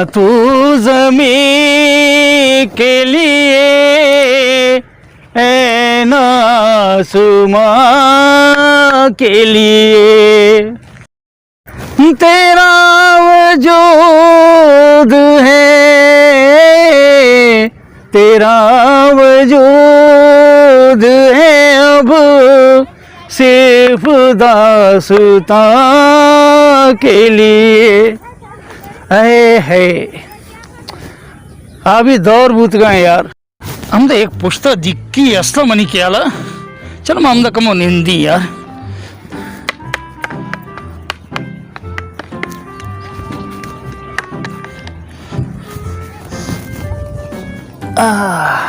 تو زمین کے لیے، اے نہ آسماں کے لیے۔ تیرا وجود ہے، تیرا وجود ہے اب صرف داستاں کے لیے۔ اے ہے، آ بھی دور بوتگا یار۔ ہمدا یک پشتا دکی استا منی خیالا۔ چلو ما ہمدا کمو نندی یار۔ آہ۔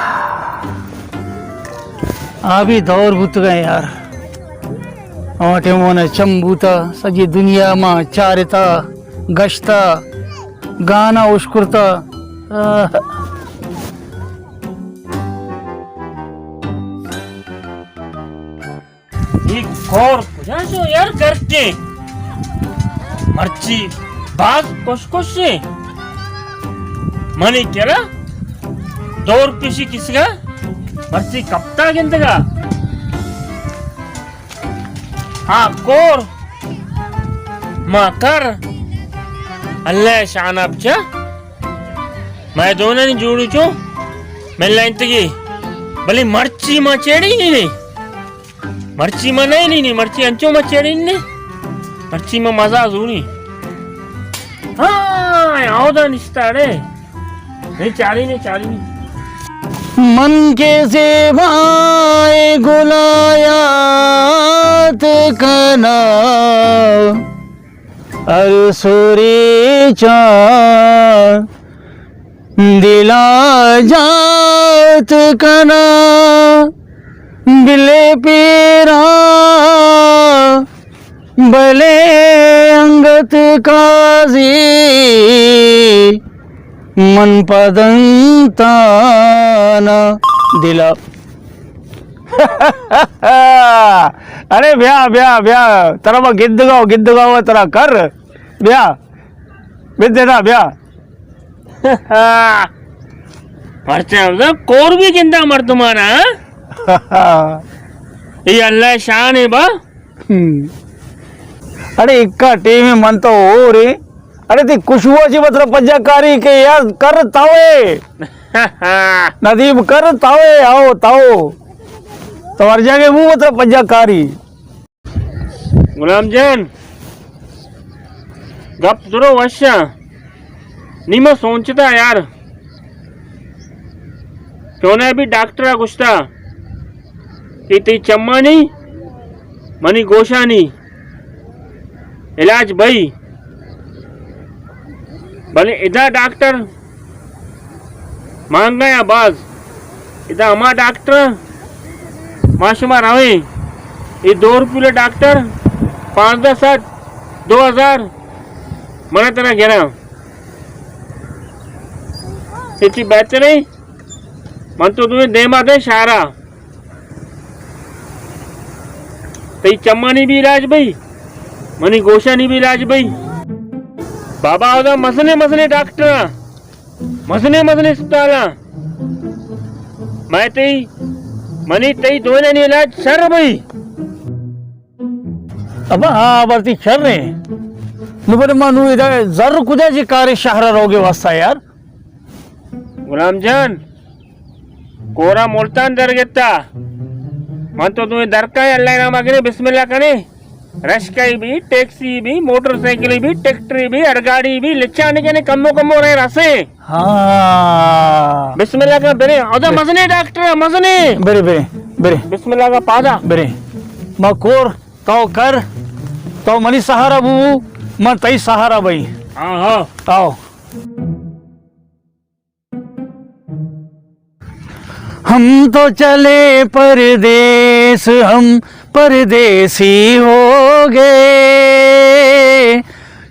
آ بھی دور بوتگا یار۔ آ ٹائم وانا چم بوتا، سجی دنیا ما چارتا، گشتا، گانا اشکرتا۔ آہ۔ اے کور کجا شو یار گرکے؟ مرچی باز خوش خوش سے۔ منی کرا دور پیشی کسگا مرچی کپتا گندگا۔ آ کور ما کر اللہ شانہ بچا۔ مئے دونانی جوڑو چو ملا انتگی، بلے مرچی ما چیڑی نی نی۔ مرچی ما نئے نی نی، مرچی انچو ما چیڑی نی۔ مرچی ما مزا زونی۔ ہاں، اودا نشتاڑے۔ نہیں چاری نہیں، چاری نہیں۔ من کے زیبائیں گلایات کنا، ہر سوری چاں دلا جات کنا، بلے پیرا بلے انگت قاضی من پدنتانا دلا۔ ارے بیا، بیا، بیا، ترا ما گدگاؤ، گدگاؤ ترا کر۔ بیا، بدے نا، بیا۔ پرچا ہمدا کور بھی گندا مردمانا، ہاں؟ اے اللہ شان ہے با۔ ہم۔ اڑے اکا ٹیم من تو ہو رے۔ اڑے تی کشوا چی مطلب پجا کاری کے یار کر تاوے۔ ندیم کر تاوے، آؤ تاؤ۔ تو ہر جگہ وہ مطلب پجا کاری۔ غلام جان، گپ درو وشاں۔ نی ما سوچتا یار، چونہ بھی ڈاکٹر ءَ گوشتا کہ تئی چمانی، منی گوشانی علاج بئی، بلے ادا ڈاکٹر مانگا یا باز۔ ادا ہما ڈاکٹر ما شما رویں، اے دو روپیلے ڈاکٹر پانزدہ سد، دو ہزار من ترا گراں۔ اے چی بہتریں؟ من تو دوئیں دیما دے شہرا۔ تئی چمانی بھی علاج بئی، منی گوشانی بھی علاج بئی۔ بابا، اودا مزنیں مزنیں ڈاکٹراں، مزنیں مزنیں اسپتالاں۔ مئے تئی، منی تئی دوئینانی علاج شر بئی۔ ابا، ہاں، ابا، تئی شر ایں۔ نو بلے ما نو ادا زر کجا چی کارے شہر روگے واسطہ یار؟ غلام جان، کورا ملتان در گتا۔ من تو دوئیں درکائیں، اللہ نام گرے، بسم اللہ کنے۔ رشکئی بھی، ٹیکسی بھی، موٹر سائیکل بھی، ٹریکٹر بھی، ہر گاڑی بھی، لچان کنے کمو کمو رہے رسے۔ ہاں۔ بسم اللہ کن برے، اودا مزنے ڈاکٹر، مزنے۔ برے، برے، برے۔ بسم اللہ کا پادا۔ برے۔ ما کور، تو کر، تو منی سہارا بو، من تئی سہارا بئی۔ ہاں، ہاں۔ آؤ۔ ہم تو چلے پردیس، ہم پردیسی ہو گئے،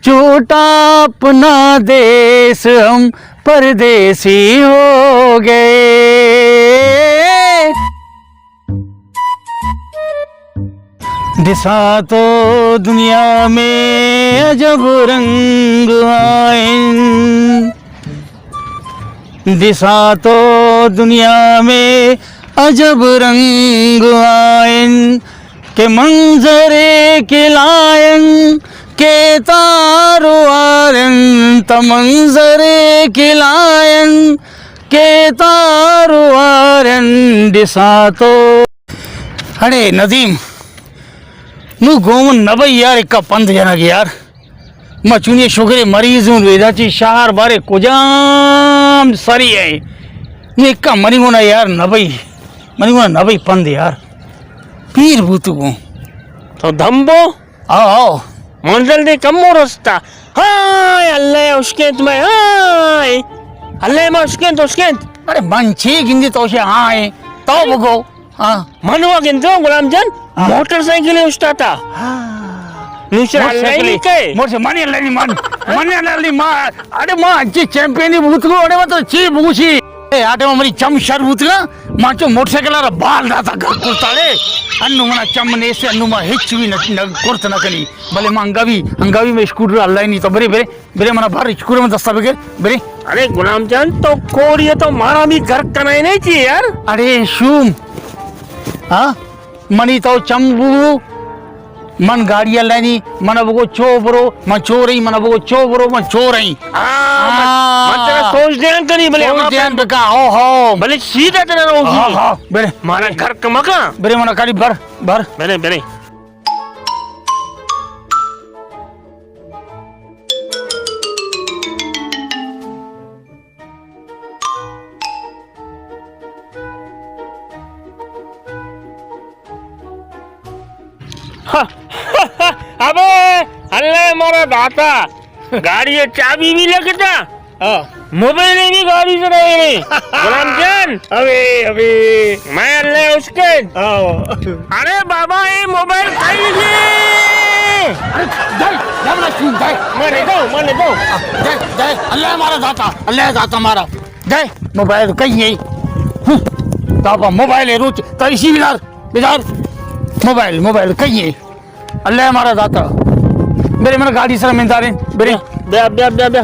چھوٹا اپنا دیس، ہم پردیسی ہو گئے۔ دسا تو دنیا میں عجب رنگ آئیں۔ دسا تو دنیا میں عجب رنگ آئن، کہ منظر کہ لائن، کہ تار وارن، تا منظر کہ لائن، کہ تار وارن، دسا تو۔ اڑے ندیم، نو گون نہ بئی یار، اکا پند جنگ یار۔ ما چونی شگر مریض ہوں، ویدا چی شہر بارے کجام سری ہے۔ نو اکا منی گونا یار نہ بئی، منی گونا نہ بئی پند یار۔ پیر بوتگوں۔ تو دھمبو؟ آؤ، آؤ۔ منزل دے کمو رستا۔ ہائے، اللہ اشکینت میں، ہائے۔ اللہ ما اشکینت، اشکینت۔ ارے من چی گندی تو شے، ہائے۔ تو بگو۔ ہاں۔ من وا گندو غلام جان، ہاں۔ موٹر سائیکل اشتاتا۔ ہاں۔ نوشر موٹر اللہ سائیکل نہیں کہے۔ موٹر سائیکل، منی اللہ نہیں من۔ منی اللہ نہیں من۔ اڑے ما انچی چیمپئنی بوتگو، اڑے ما تو چی بوشی؟ اے آٹے ما منی چم شر بوتگا، ما چو موٹر سائیکل را بال داتا گھر کرتا لے۔ انو منا چم نیسے، انو ما ہچ بھی نہ، نہ کرت نہ کنی۔ بلے ما انگا بھی، انگا بھی میں اسکوٹر اللہ نہیں تو برے، برے۔ برے منا بھر، اسکول من دستا بگر، برے۔ ارے غلام جان، تو کوڑی ہے تو مارا بھی گھر کنائے نہیں چی یار۔ اڑے شوم۔ ہاں؟ منی تو چم بو، من گاڑی لینی، من بگو چو برو، من چو رہی، من بگو چو برو، من چو رہی۔ ہاں، من، ہاں۔ من تیرا سوچ دیاں کنی، بلے سوچ دیاں بکا، ہو، ہو۔ بلے سیدھا تیرا روزی۔ ہاں، ہاں، برے۔ مارا گھر کمکا۔ برے منا کاری بھر، بھر۔ برے، برے۔ ابے، اللہ مارا داتا، گاڑی چابی بھی لگتا۔ ہاں۔ موبائل بھی گاڑی سے رہے۔ غلام جان۔ ابے، ابے۔ میں اللہ اس کے۔ آؤ۔ ارے بابا، یہ موبائل کئی ہے؟ ارے، دے، دے، بڑا سین، دے۔ میں لے دو، میں لے دو۔ دے، دے، اللہ مارا داتا، اللہ داتا مارا۔ دے، موبائل کئی ہے؟ ہم، بابا، موبائل ہے روچ، تو اسی بلار، بلار۔ موبائل، موبائل کئی ہے؟ اللہ مارا داتا۔ برے من گاڑی سر منداریں، برے۔ بیا، بیا، بیا، بیا۔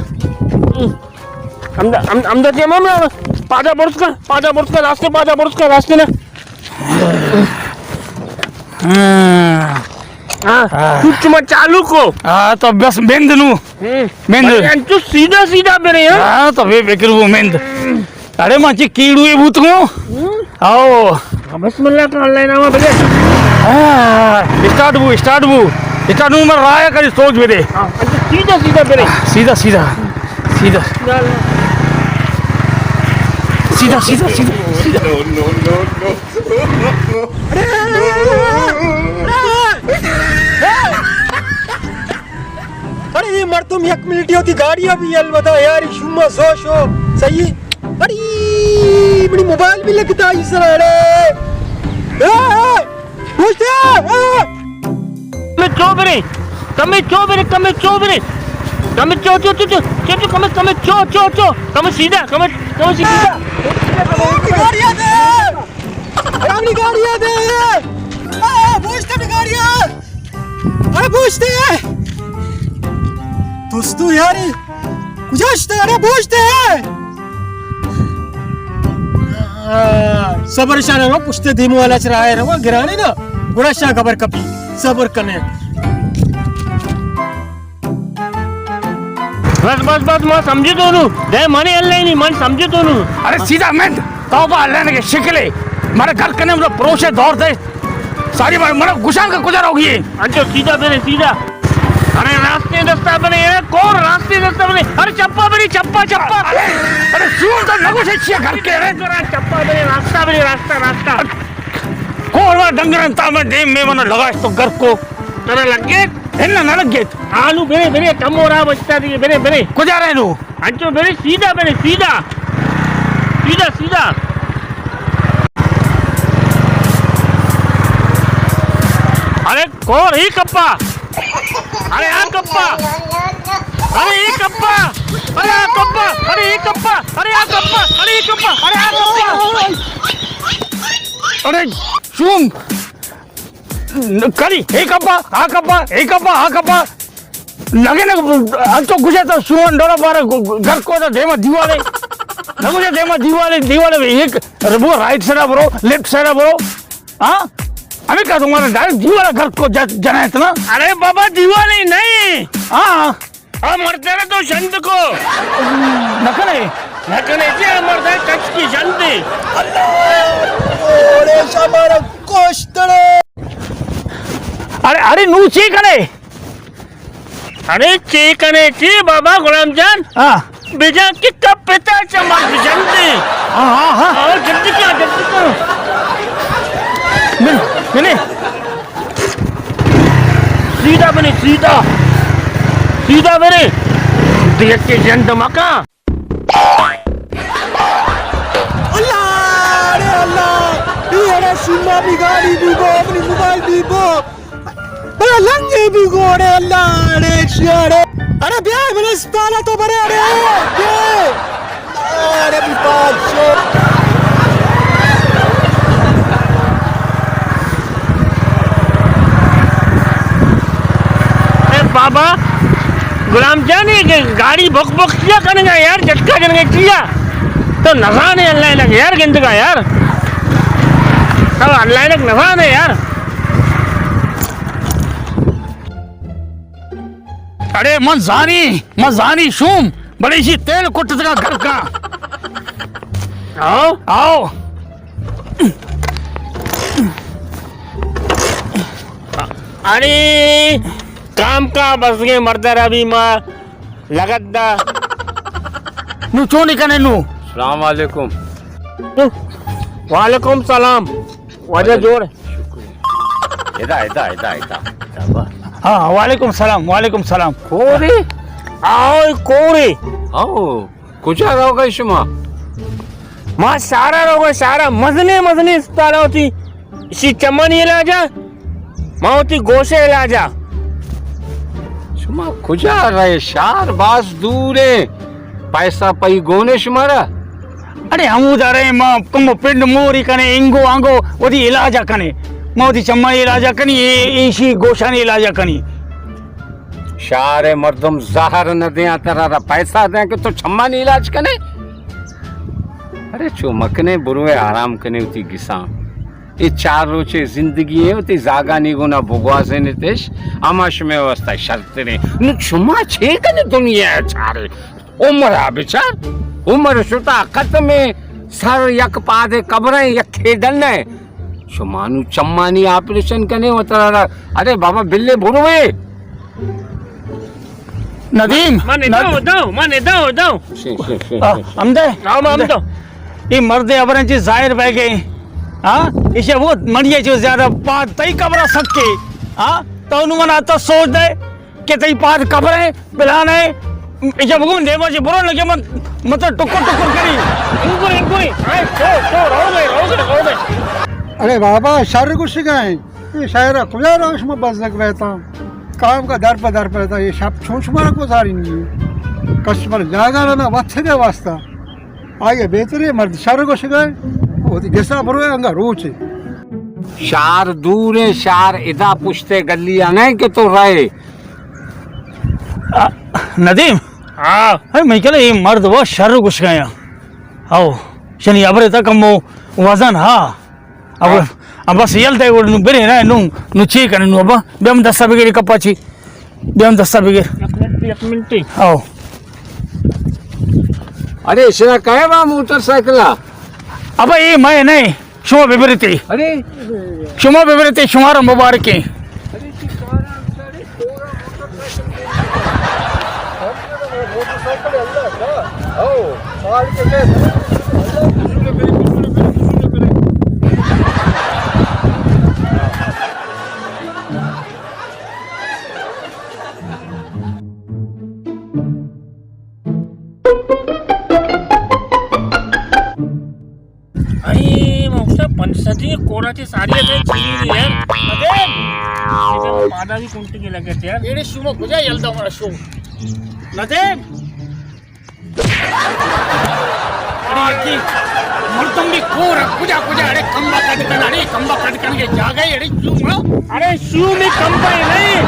ہم دا، ہم، ہم دا تے ماما، پادا برس کا، پادا برس کا، راستے پادا برس کا، راستے نا۔ ہاں۔ ہاں، ہاں۔ کچھ مت چالو کو۔ ہاں، تو بس بند نو۔ ہوں۔ مند۔ بھائی، انچو سیدھا سیدھا برے، ہاں؟ ہاں، تو بے فکر وہ مند۔ اڑے ما چی کیڑوے بوتگوں۔ ہوں۔ آؤ۔ بسم اللہ کا اللہ نامہ بجے۔ ہاں، اسٹارٹ بو، اسٹارٹ بو۔ اسٹارٹ بو، من رایا کری سوچ بے دے۔ ہاں، انچو سیدھا سیدھا برے۔ سیدھا، سیدھا۔ سیدھا۔ سیدھا، سیدھا، سیدھا، سیدھا۔ ارے، یہ مردم یک منٹ ہوتی گاڑی ابھی الوداع یار، شما سو شو، صحیح۔ ارے، منی موبائل بھی لگتا ہے سر، ارے۔ اے، اے، پوچھتے ہیں، اے۔ کمے چو برے، کمے چو برے، کمے چو برے۔ کمے چو، چو، چو، چو، چو، چو، کمے، کمے چو، چو، چو۔ کمے سیدھا، کمے، کمے سیدھا۔ گاڑی آ دے۔ گاڑی آ دے۔ آ، پوچھتے ہیں گاڑی آ۔ ارے بوجتے! دوستو یاری! کجا شتا؟ ارے بوجتے! صبر شان رو، پشتے دیمو والا چرا آئے رو، گرانے نا، گڑا شاہ خبر کپی، صبر کنے۔ بس، بس، بس، ما سمجھتو نو۔ دے منے اللہ نہیں، من سمجھتو نو۔ ارے سیدھا مند، توبہ اللہ نے کے شکلے۔ مارا گھر کنے مطلب پروشے دور دے۔ ساری مارا، مارا گشان کا کجا رہو گی؟ انچو سیدھا برے، سیدھا۔ ارے راستے دستا برے، ارے کور راستے دستا برے۔ ارے چپا برے، چپا، چپا۔ ارے، ارے سون تو نگوش اچھے گھر کے، ارے۔ چپا برے، راستہ برے، راستہ، راستہ۔ کور وا ڈنگر انتا میں دیم میں منا لگاش تو گھر کو۔ ترا لگے؟ ہن نہ لگیت۔ آ نو برے، برے، کم ہو رہا بچتا دیگه، برے، برے۔ کجا رہے نو؟ انچو برے، سیدھا برے، سیدھا۔ سیدھا، سیدھا۔ ارے کور ہی کپا۔ ارے آ کپا۔ ارے ای کپا۔ ارے آ کپا۔ ارے ای کپا۔ ارے آ کپا۔ ارے ای کپا۔ ارے آ کپا۔ ارے شوم۔ کری، اے کپا، آ کپا، اے کپا، آ کپا۔ لگے نا، انچو گجے تو سون ڈولا بارا گ-، گ-، گھر کو تو دیما دیوالے۔ نہ گوشے دیما دیوالے، دیوالے ایک ربو، رائٹ سائیڈ برو، لیفٹ سائیڈ برو۔ ہاں؟ ہمیں کہا تمہارا ڈائریکٹ دیوالے گھر کو جا-، جنایت نا۔ ارے بابا، دیوالے نہیں۔ ہاں۔ آ مردے را تو ژند کو۔ نہ کنے۔ نہ کنے جی، آ مردے کچ کی ژندے۔ اللہ! اوڑے شمارا گوشتڑے۔ ارے، ارے، نو چی کنے؟ ارے، چی کنے چی بابا غلام جان؟ ہاں۔ بجا کہ کپتا چمر ژندے۔ ہاں، ہاں، ہاں۔ آؤ، جلدی کیا، جلدی کیا۔ بنے، بنے۔ سیدھا بنے، سیدھا۔ سیدھا بنے۔ دیکھ کے ژند مکا۔ اللہ، ارے اللہ، اے ارے سیما بگاڑی بیبو، اپنی موبائل بیبو۔ ارے لنگے بیبو، ارے اللہ، ارے شیارے۔ ارے بیا، من اسپتال تو برے، ارے، بیا۔ ارے بی پاک شو۔ ارے بابا، غلام جان، یہ گاڑی بک بک کیا کرنے گا یار، جھٹکا جنگے کیا؟ تو نزانے اللہ لگ یار، گندگا یار۔ تو اللہ لگ نزانے یار۔ اڑے من زانی، من زانی شوم، بڑے شی تیل کٹتگا گھر کا۔ آؤ۔ آؤ۔ اڑے کام کا بس گئے مردر ابھی ما لگت دا۔ نو چونی کنے نو؟ السلام علیکم۔ وعلیکم سلام۔ واجہ جوڑ۔ شکریہ۔ ادا، ادا، ادا، ادا۔ ہاں، وعلیکم سلام، وعلیکم سلام۔ کورے؟ آؤ، کورے؟ آؤ، کجا روگا شما؟ ما شارا روگا، شارا مزنے، مزنے اسپتال ہوتی۔ شی چمانی علاجا، ما ہوتی گوشے علاجا۔ شما کجا رہے؟ شار باز دورے۔ پیسہ پئی گونے شمارا؟ اڑے ہمودا رہے ما کمو پنڈ موری کنے، انگو آنگو وتی علاج ء کنے۔ ما وتی چمانی علاج ء کنی، اے، ایشی گوشانی علاج ء کنی۔ شار ء مردم زہر نہ دیاں، ترا را پیسہ دیاں کہ تو چمانی علاج کنے؟ ارے چو مکنے، بروے آرام کنے وتی گساں۔ اے چار روچے زندگی ایں، وتی زاگانی گونا بگوازینتش، ہما شمے واسطہ شرتریں۔ نو شما چے کنے دنیا ء چارے؟ عمر ء بچار، عمر شتا ختم ایں، سر یک پادے قبر ایں، یک کھیڈن ایں۔ شما نو چمانی آپریشن کنے و ترا، ارے بابا بلے بروے۔ ندیم، من ندیم۔ اداؤں، اداؤں، من اداؤں، اداؤں۔ شے، شے، شے، آ، شے، شے۔ ہمدے۔ ہاں، ہمدے۔ اے مردے ابرن چی ظاہر بہ گئے۔ ہاں؟ ایشے وہ منی چو زیادہ پاد تئی قبر سکے۔ ہاں؟ تو نو منا تو سوچ دے کہ تئی پاد قبر ہے، پلان ہے۔ ایشے بگو دیما چی برو نہ کہ من، مطلب ٹکر ٹکر کری۔ انگوری، انگوری۔ اے، تو، تو، رو گئے، رو گئے، رو گئے۔ ارے بابا، شر گوشگا ایں۔ اے شہر ء کجا رو شما بزگ بیتاں؟ کام کا در پہ در پہ بیتاں، اے شپ چون شما را گزارینی؟ کسٹمر جاگہ را نہ وتھگے واسطہ۔ آئی ء بہتریں مرد شر گوشگا ایں، وتی گسا بروئے انگا روچے۔ شار دوریں، شار ادا پشتے گلی ء نہ کہ تو رہے۔ آ، ندیم۔ ہاں۔ اے میں کہلے اے مرد وا شر گوشگا ایں۔ ہاؤ، شنی ابرے تا کمو وزن ہا۔ اب، ہاں۔ اب بس یل دے گڑ نو برے نا، نو، نو چی کنے نو ابا؟ بیا ہم دستا بگیر کپا چی۔ بیا ہم دستا بگیر۔ یک منٹ، یک منٹ۔ آؤ۔ ارے، شنا کہے با موٹر سائیکل آ؟ ابا، اے میں نہیں، شما ببرتے۔ ارے۔ شما ببرتے، شمارا مبارکیں۔ اے موقع پنچ سدی کورا چی ساری ہے چیری یار۔ ادے۔ پادا بھی کنٹی کے لگے تھے یار۔ ایڑے شما کجا یلدا ہمارا شو؟ ندیم۔ اڑے یکی مردم بھی کور کجا کجا اڑے کمبا کٹ کن، اڑے کمبا کٹ کن کے جاگہ اڑے شو۔ اڑے شو میں کمبا ہی نہیں۔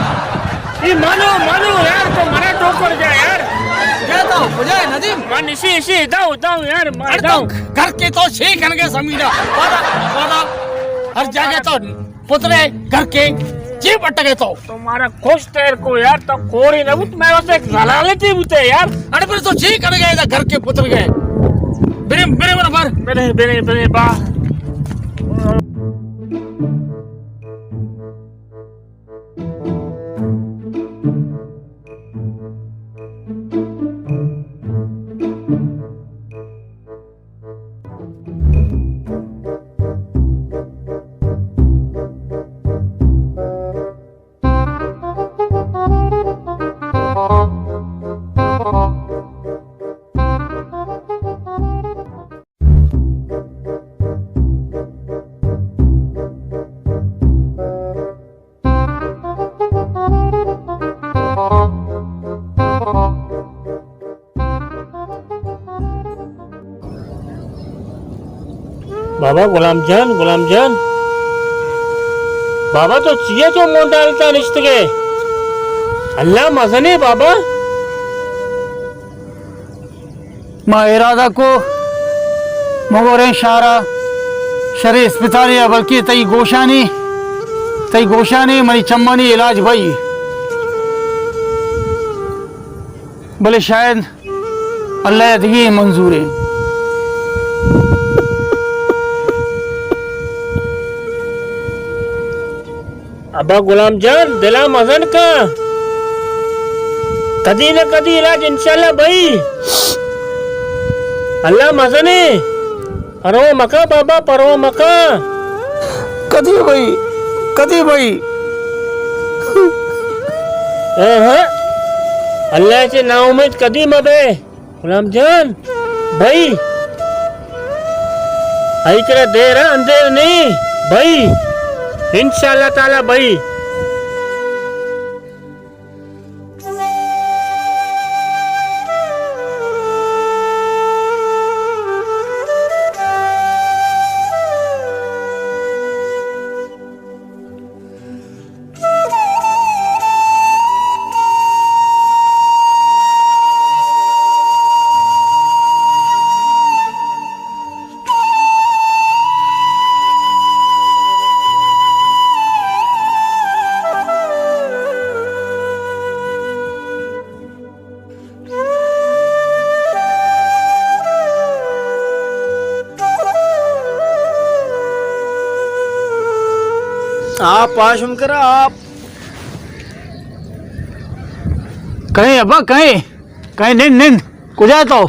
اے مانو، مانو یار، تو منا ٹوکر جا یار۔ تو کجا ئے ندیم؟ من اسی، اسی، داؤ، داؤ یار، من اڑے داؤ۔ تو گھر کے تو چی کنگے سمیرا؟ پادا، پادا۔ ہر جاگہ تو پترے گھر کے چی بٹگے تو؟ تو مارا خوش تیر کو یار، تو کوری نہ بوت، میں اسے ایک ضلالتی بوتے یار۔ اڑے پر تو چی کنگے دا گھر کے پتر گئے؟ برے، برے، برے، بر۔ برے، برے، برے، با۔ بابا غلام جان، غلام جان، بابا تو چیئے تو مونڈالتا نشتگے؟ اللہ مزنے بابا۔ ما ارادہ کو مغوریں شہرا شریں اسپتالے ءَ، بلکہ تئی گوشانی، تئی گوشانی منی چمانی علاج بئی، بلے شاید اللہ ءَ دگہ منظوریں۔ ابا غلام جان، دلا مزن کن، کدی نہ کدی علاج انشاءاللہ بئی۔ اللہ مزنے، پرو مکا بابا، پرو مکا۔ کدی بئی، کدی بئی؟ ہاں ہاں، اللہ سے نا امید کدی مبے۔ غلام جان، بھائی، آئی کرا دیر ہے، اندھیر نہیں، بھائی، انشاءاللہ تعالی بھائی۔ آپ آشم کرا، آپ۔ کئے ابا، کئے؟ کئے نند، نند؟ کجا تو؟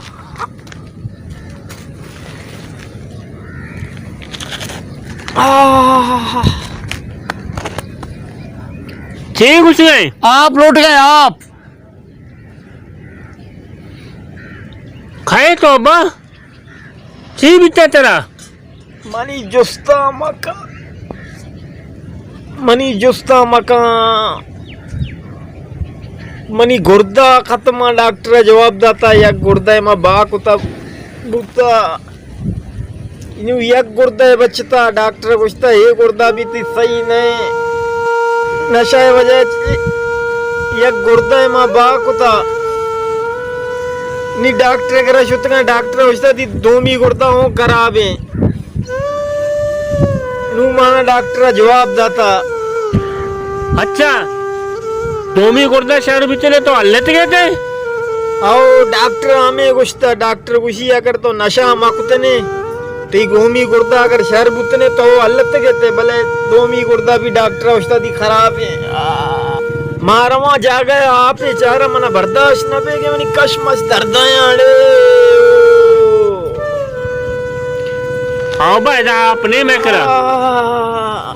آہ! چی گوش گئے؟ آپ لوٹ گئے، آپ۔ کھائے تو ابا؟ چی بیتا ترا؟ منی جستا مکن، منی جستا مکن۔ منی گردہ ختم، ڈاکٹر ءَ جواب داتا، یک گردہ ما با کتا بوتا۔ انو یک گردہ بچتا، ڈاکٹر گوشتا، اے گردہ بھی تی صحیح نہ۔ نشہ ءِ وجہ چہ یک گردہ ما با کتا۔ نی ڈاکٹر کرا شتگاں، ڈاکٹر گوشتا، تی دومی گردہ ہوں خراب ہیں۔ نوں مانا ڈاکٹر ءَ جواب داتا۔ اچھا، دومی گردہ شر بیتنے تو ہلت گئے تے؟ او ڈاکٹر ہمیں گوشتا، ڈاکٹر گوشی اگر تو نشہ مکتنے، تی گومی گردہ اگر شر بوتنے تو ہلت گئے تے، بلے دومی گردہ بھی ڈاکٹر ءَ گوشتا دی خراب ہے۔ آ، ما رواں جاگہ ءَ آپ ءَ چارا، منا برداشت نہ بے کہ منی کش مش درداں اڑے۔ آؤ با، ادا آپ نے میں کرا۔ آ۔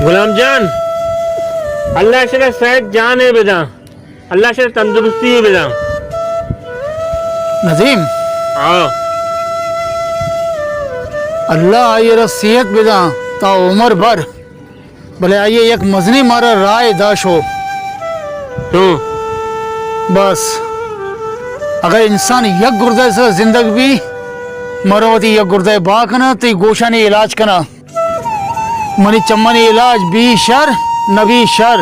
غلام جان، اللہ شرا صحت جانے بداں۔ اللہ شر تندرستی بداں۔ نظیم۔ ہاں۔ اللہ آئی را صحت بداں تا عمر بھر، بلے آئی یک مزنی مارا رائے داشو۔ ہوں۔ بس، اگر انسان یک گردہ سرا زندگ بی، مرو وتی یک گردہ با کنا، تی گوشانی علاج کنا۔ منی چمانی علاج بی شر، نہ بی شر،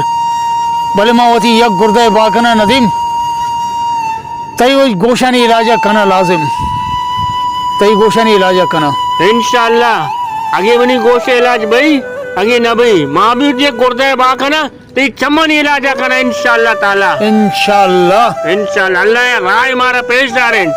بلے من وتی یک گردہ ء بہا کناں ندیم، تئی گوشانی علاج ء کناں لازم، تئی گوشانی علاج ء کناں۔ انشاءاللہ، اگے منی گوش ء علاج بئی، اگے نہ بئی، ما بی یک گردہ ء بہا کناں، تئی چمانی علاج ء کناں انشاءاللہ تعالی۔ انشاءاللہ۔ انشاءاللہ، اللہ ء راہ مارا پیش دارین۔